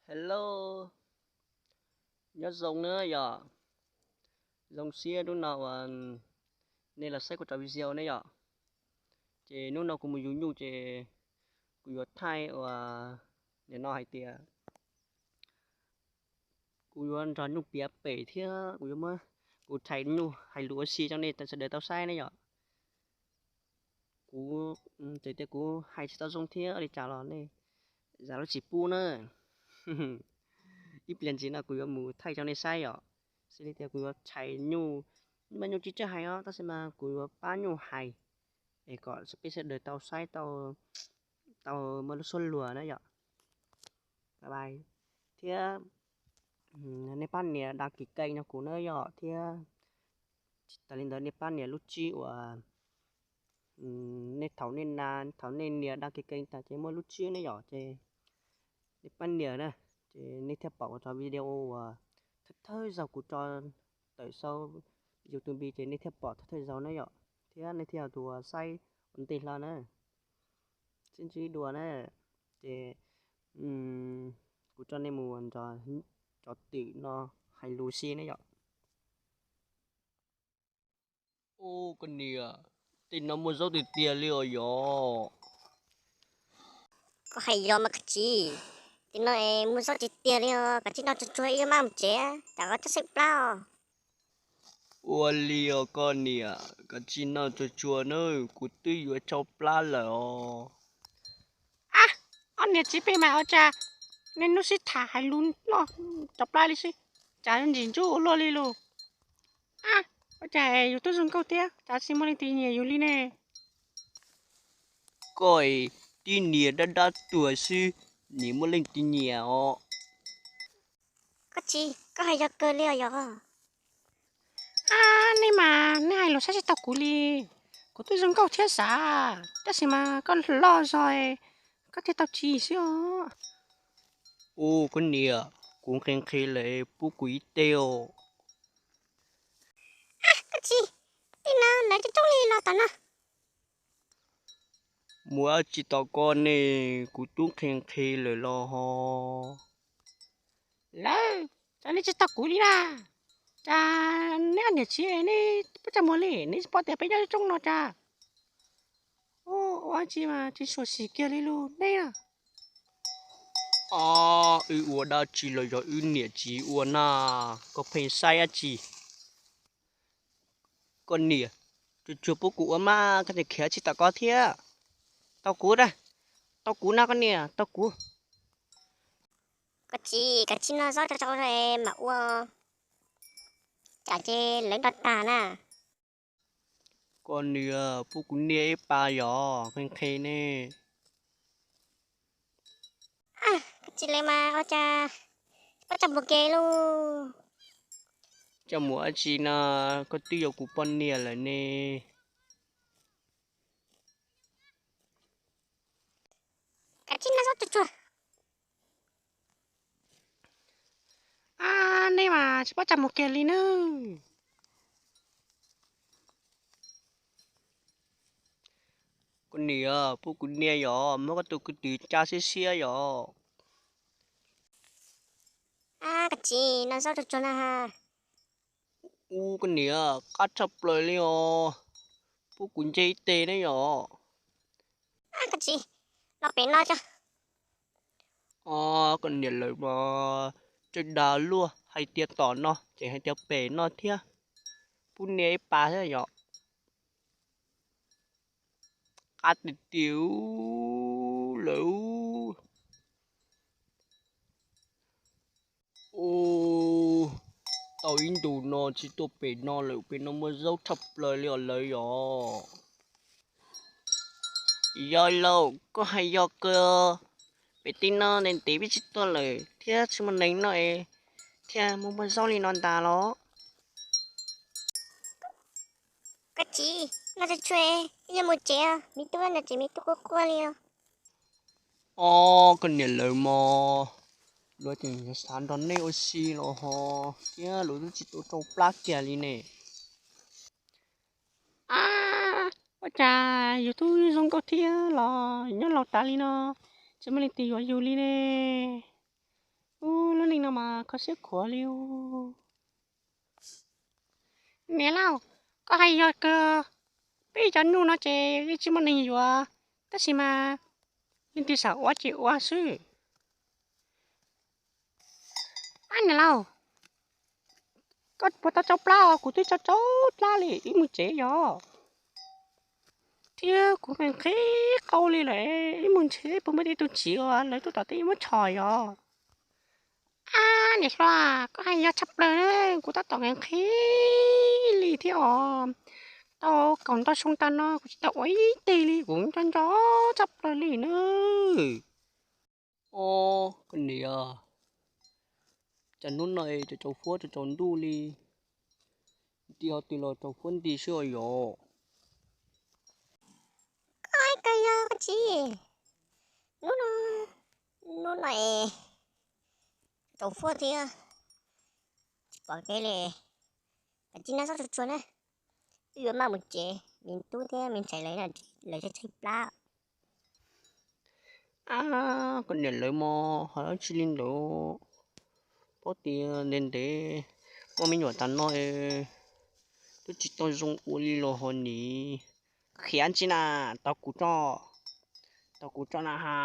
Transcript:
Hello, nyob zoo na yom. Zoo siab hnub no uas nej los saib kuv cov video ne yom. Ces hnub no kuv mus yug nyuj ces kuv yuav thaij uas nim no hais tias kuv yuav nrog nyuj piav pem thiab kuv yuav muab, kuv thaij nyuj hais lus ua si rau nej sawv daws tau saib ne yom. Kuv txawm tias kuv hais tsis tau zoo thiab li cas los nej zam lub txim pub na. Ib pliag ntxiv no kuv yuav mus thaij rau nej saib yom. Xws li tias kuv yuav thaij nyuj, nyuj mas nyuj tsis tsawg hais os, tab sis mas kuv yuav pab nyuj hais es kom peb sawv daws tau saib, tau muaj lub suab luag na yom. Thiab nej pab nias đăng ký kênh no kuv na yom, thiab tas li ntawd nej pab nias lub tswb uas nej thaum nej na, thaum nej nias đăng ký kênh tas ces muaj lub tswb ne yom, ces nej pab nias na, ces nej thiaj pom kuv cov video uas thawj thawj zaug kuv tso tawm saum YouTube ces nej thiaj pom thawj thawj zaug na yom, thiab nej thiaj tus uas saib ua ntej hlo na. Sib ntsib dua na, ces kuv coj nej mus nrog cov twm no hais lus si ne yom. Ub, koj niam, tej no muaj zaub tiag tiag li os yom? Koj hais yog mas koj txiv, tej no es muaj zaub tiag tiag li os, koj tsis noj tsuag tsuag ib maj mus tsev, tsam koj txhob xeeb plab os. Ua li os koj niam, koj tsis noj tsuag tsuag na, kuv twb yuav tsau plab lawm os. Ab, ob niam txiv peb mas ua cas nej hnub sib tham hais lus noj tsau plab li xwb, cas ntsim ntsuab ua luaj li lus. Ab, ua cas yus twb zoo nkauj thiab cas tsis muaj leej twg nyiam yus li ne? Koj es tib niag dab dab tuag xwb, nim muaj leej twg nyiam os? Koj txiv, koj hais yog kawg li os yom? Ab, nej mas nej hais lus saib tsis taus kuv li. Kuv twb zoo nkauj thiab xav, tab sis mas koj loj zog, koj thiaj tau tsis xwb os. Ub, koj niam, kuv nqhis nqhis lawm, pub kuv ib teg os. Koj txiv, tej no lawv coob coob li los tom no. Mus dab tsi tom koj ne, kuv twb nqhis nqhis lawm los ho. Lawv, cas nej tsis taug kuv li na? Cas neb ob niam txiv neb pub tsa muag li, neb tsis paub tias peb nyob coob no cas? Ua dab tsi mas tsis xyuam xim kiag li lus neb na. Wb ua dab tsi los yog wb niam txiv ua na, koj pheej saib dab tsi? Koj niam, tsuag tsuag pub kuv ua mas koj tseem khiav tsis tom koj thiab. Tau kuv na, tau kuv na koj niam, tau kuv. Koj txiv, koj txiv noj zaub tso tso mam ua, tsam ces lawv nrog tag na. Koj niam, pub kuv nias ib pas yom, nqhis nqhis ne. Koj txiv lawv mas ua cas pob tsa mus ke lauj. Coj mus dab tsi no, koj twb yog kuv poj niam lawm ne. Koj txiv noj zaub tsuag tsuag. Ab, nej mas tsis paub tsa mus kiag li nawb. Koj niam, pub kuv nias yom, muab koj tus kwv tw tsa siab siab yom. Ab, koj txiv noj zaub tsuag tsuag na. Ub, koj niam, qab tshaj plaws li os. Pub kuv nce ib teg ne yom. Ab, koj txiv, los pem no tso. Koj niam lawv mas tseem dag luaj, hais tias tom no tseem hais tias pem no thiab. Pub nias ib pas thiab yom. Qab tiag tiag lawm. Ub, tau ib ntus no tsis tuaj pem no lawm, pem no muaj zaub tshaj plaws li os lawv yom. Yog lauj, koj hais yog kawg. Pem tej no ntev ntev peb tsis tuaj lawm thiab tsis muaj neeg noj es thiaj muaj muaj zaub li no ntag los. Koj txiv, noj tsuag tsuag, wb yuav mus tsev, me tub no ces me tub quaj quaj li os. Ob, koj niam lawv mog, luag tseem xav nrog nej ua si los ho, thiab luag twb tsis tau tsau plab kiag li ne. Ab, ua cas yus twb zoo nkauj thiab los nyob laus tas li no, tsis muaj leej twg yuav yus li ne. Ub, lub neej no mas kho siab khuav li. Niam laus, koj hais yog kawg, peb cov nuj no ces yeej tsis muaj neeg yuav, tab sis mas leej twg xav ua ces ua xwb. Ab niam laus, koj puas tau tsau plab os? Kuv twb tsau tsau plab li, wb mus tsev yog. Thiab kuv nqhis nqhis qau li lawm, wb mus ntshe puas muaj tej tug txiv uas lawv tuaj tom tej muab tshos yog. Ab niam hlob, koj hais yog tshaj plaws, kuv tab tom nqhis nqhis li thiab os. Tau kaum ntau xyoo tag no kuv tsis tau ua ib teg li, kuv nco nco tshaj plaws li na. Ob, koj niam, cas hnub no es tsau fuab tsau ntuj li, nti qhov twg los tsau fuab nti xwb os yog. Koj hais kawg yog koj txiv, hnub no, hnub no es tsau fuab thiab, tsis pom kev li. Tam sim no txhob tsuag tsuag na, wb yuav maj mus tsev, me tub thiab me ntxhais lawv, lawv tshaib tshaib plab. Ab, koj niam lawv mas hais dab tsi li ntawd, paub tias ntev ntev muaj me nyuam tas no twb tsis tau zoo ua li los ho nim khiav ntsis na, tos kuv tso, tos kuv tso na ha.